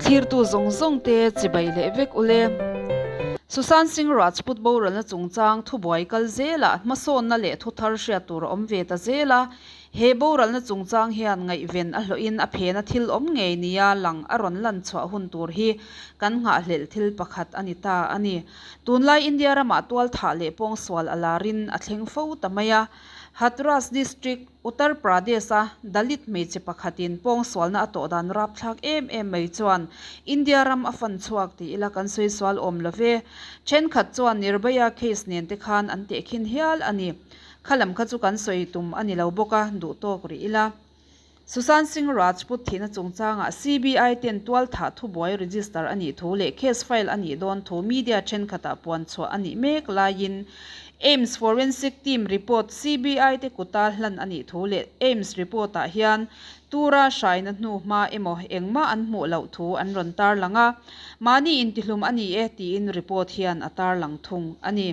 Thlirtu zawng zawng te chibai leh vek ule. Sushant Singh Rajput boralna chungchang thubuai kal zelah hmasawnna leh thuthar hriat tur a awm ve ta zel a. He boralna chungchang hian ngaihven a hlawhin a phena thil awm ngei nia lang a rawn lan chhuah hun tur hi kan nghahhlelh thil pakhat a ni ta a ni. Tunlai India ramah tualthah leh pawngsual a larin a thleng fo ta mai a. Hathras District, Uttar Pradesh-a Dalit hmeichhe pakhatin pawngsualna a tawh dan rapthlak em em mai chuan India ram a fan chhuak tih ila kan sawi sual awm lo ve. Thenkhat chuan Nirbhaya case nen te khan an tehkhin hial a ni. Kha lam kha chu kan sawi tum a ni lo bawk a, duh tawk rih ila. Sushant Singh Rajput thihna chungchangah CBI ten tualthah thubuai register a nih thu leh case file a nih dawn thu media thenkhatah puan chhuah a nih mek laiin AIIMS Forensic Team report CBI te kuta hlan a nih thu leh AIIMS report ah hian tura hraina hnu hma emaw engmah an hmuh loh thu an rawn tarlang a, mahni intihlum a ni e tiin report hian a tarlang thung a ni.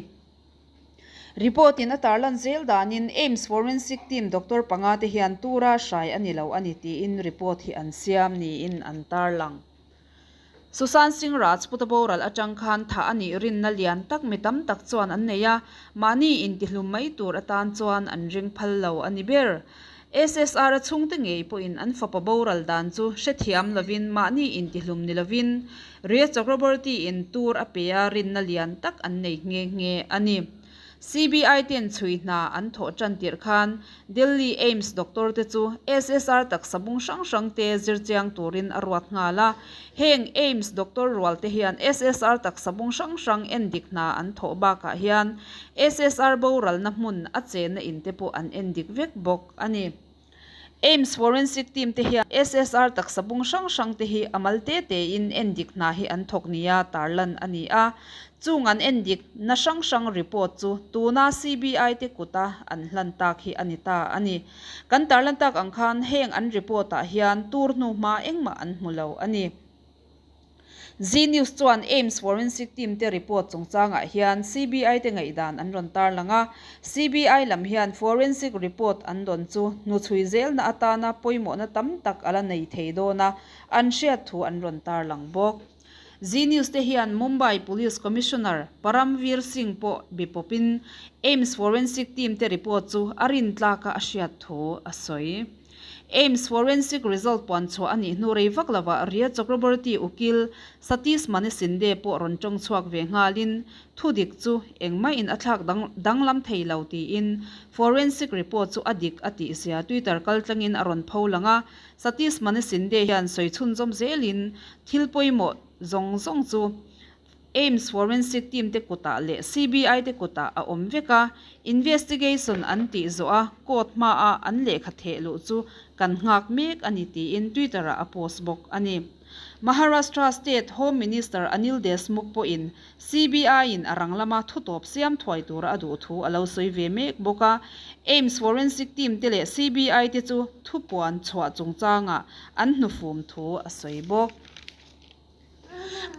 Report in a tarlan zel danin AIIMS Forensic Team doctor panga te hian tura hrai a ni lo a ni tiin report hi an siam niin an tarlang. Sushant Singh Rajput a boral atang khan thah a nih rinna lian tak mi tam tak chuan an nei a, mahni intihlum mai tur atan chuan an ring phal lo a ni ber. SSR a chhungte ngei pawhin an fapa boral dan chu hrethiam lovin mahni intihlum ni lovin Rhea Chakraborty in tur a pe a rinna lian tak an nei nghe nghe a ni. CBI ten chhui hna an thawh tan tirh khan Delhi AIIMS doctor te chu SSR taksa bung hrang hrang te zir chiang turin a ruat nghal a. Heng AIIMS doctor rual te hian SSR taksa bung hrang hrang endik hna an thawh bakah hian SSR boralna hmun a chenna in te pawh an endik vek bawk a ni. AIIMS Forensic Team te hian SSR taksa bung hrang hrang te hi a mal te tein endik hna hi an thawk nia tarlan a ni a. Chung an endik na hrang hrang report chu tuna CBI te kuta an hlan tak hi a ni ta a ni. Kan tarlan tak ang khan heng an report ah hian tur hnu hma engmah an hmu lo a ni. Zee News chuan AIIMS Forensic Team te report chungchangah hian CBI te ngaihdan an rawn tarlang a, CBI lam hian forensic report an dawn chu hnuchhui zelna atana pawimawhna tam tak a la nei thei dawn a, an hriat thu an rawn tarlang bawk. Zee News te hian Mumbai Police Commissioner Paramvir Singh pawh be pawpin AIIMS Forensic Team te report chu a rintlaka a hriat thu a sawi. AIIMS forensic result puan chhuah a nih hnu rei vak lovah Rhea Chakraborty ukil Satish Manesinde pawh rawn tawng chhuak ve nghalin thu dik chu engmah in a thlak danglam thei lo tiin forensic report chu a dik a tih zia Twitter kaltlangin a rawn pho lang a. Satish Manesinde hian sawi chhunzawm zelin thil pawimawh zawng zawng chu AIIMS forensic team te kutah leh CBI te kutah a awm vek a, investigation an tih zawh a court hmaah an lehkha theh luh chu kan nghak mek a ni tiin Twitter ah a post bawk a ni. Maharashtra State Home Minister Anil Deshmukh pawhin CBI in a rang lama thutawp siam thuai tura a duh thu a lo sawi ve mek bawk a, AIIMS forensic team te leh CBI te chu thupuan chhuah chungchangah an hnufum thu a sawi bawk.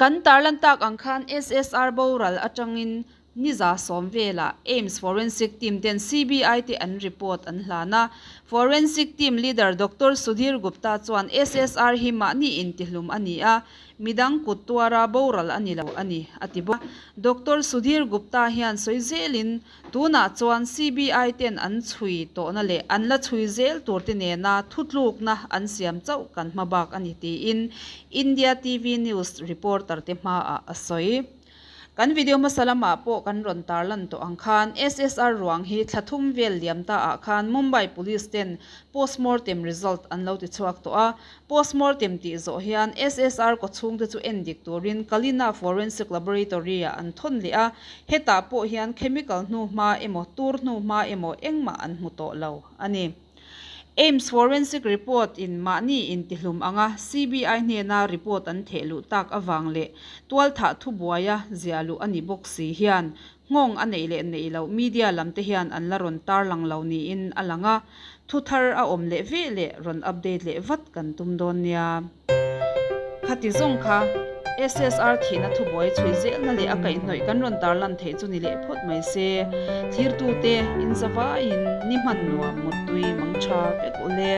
Kan tarlan tak ang khan SSR boral atangin niza sawm velah AIIMS Forensic Team ten CBI te an report an hlan a. Forensic Team Leader Doctor Sudhir Gupta chuan SSR hi mahni intihlum a ni a, midang kut tuara boral a ni lo a ni, a ti bawk. Doctor Sudhir Gupta hian sawi zelin Tunah chuan CBI ten an chhui tawhna leh an la chhui zel tur te nena thutlukna an siam chauh kan hma bak a ni tiin India TV News reporter te hmaah a sawi. Kan video hmasa lamah pawh kan rawn tarlan tawh ang khan SSR ruang hi thla thum vel liam ta ah khan Mumbai Police ten postmortem result an lo ti chhuak tawh a, Postmortem tih zawh hian SSR kawchhungte chu en dik turin Kalina Forensic Laboratory-ah an thawn leh a, hetah pawh hian chemical hnu hma emaw tur hnu hma emaw engmah an hmu tawh lo a ni. AIIMS Forensic Report in mahni intihlum anga CBI hnena report an theh luh tak avang leh tualthah thubuaia ziah luh a ni bawk si hian Nghawng a neih leh neih loh media lam te hian an la rawn tarlang lo niin a lang a, thu thar a awm leh veh leh rawn update leh vat kan tum dawn nia. Khati zawng kha SSR thihna thubuai chhui zelna leh a kaihhnawih kan rawn tarlan theih chu ni leh phawt mai se, thirtute inzavaiin ni hman nuam muttui mang tha vek ule.